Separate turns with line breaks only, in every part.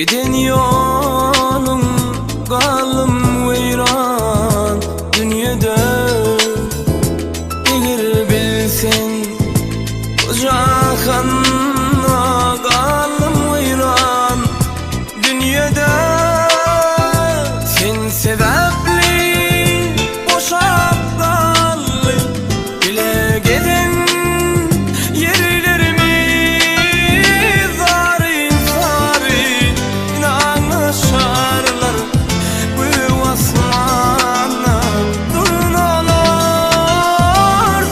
Giden ýoluň galdym weýran dünýede. Eger bilseň bu jahanda galdym weýran dünýede. Sen sebäpli boşap galdy bile gezen ýerlerimiz zaryn zaryn aňlaşarlar gök asmanda durnalar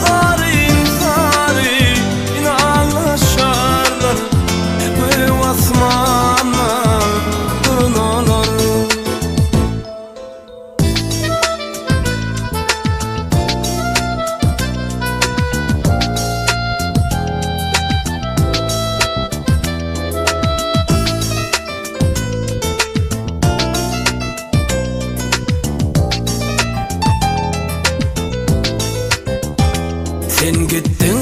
zaryn zaryn aňlaşarlar gök asmanda durnalar. Sen gitdiň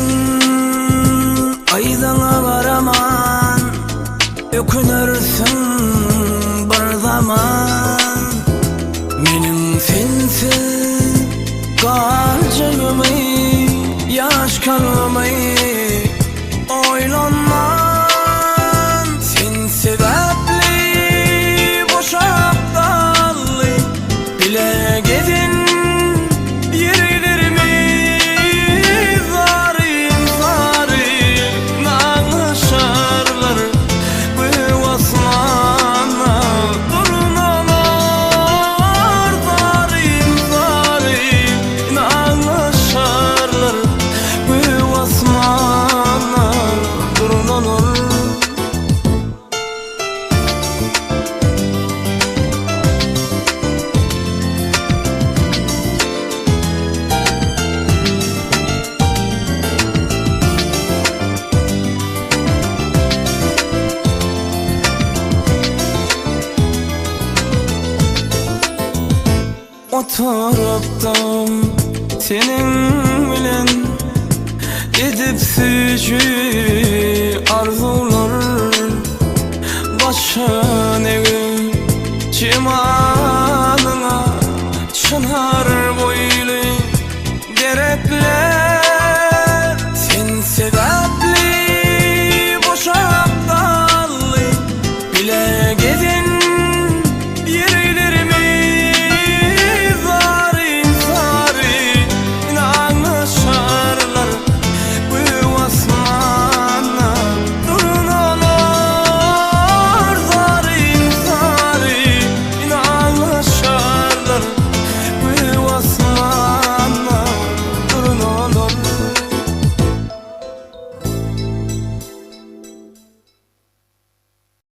yzyňa garaman, Ökünersiň bir zaman. Meniň sensiz galjagymy, Ýaş kalbymy oýlanman. Sen sebäpli boşap galdy bile gezen ýerlerimiz zaryn-zaryn aňlaşarlar gök asmanda durnalar zaryn-zaryn aňlaşarlar gök asmanda durnalar. Oturypdym seniň bilen edip süýji arzuwlar Başyn egip jemalyňa çynar boýly derekler.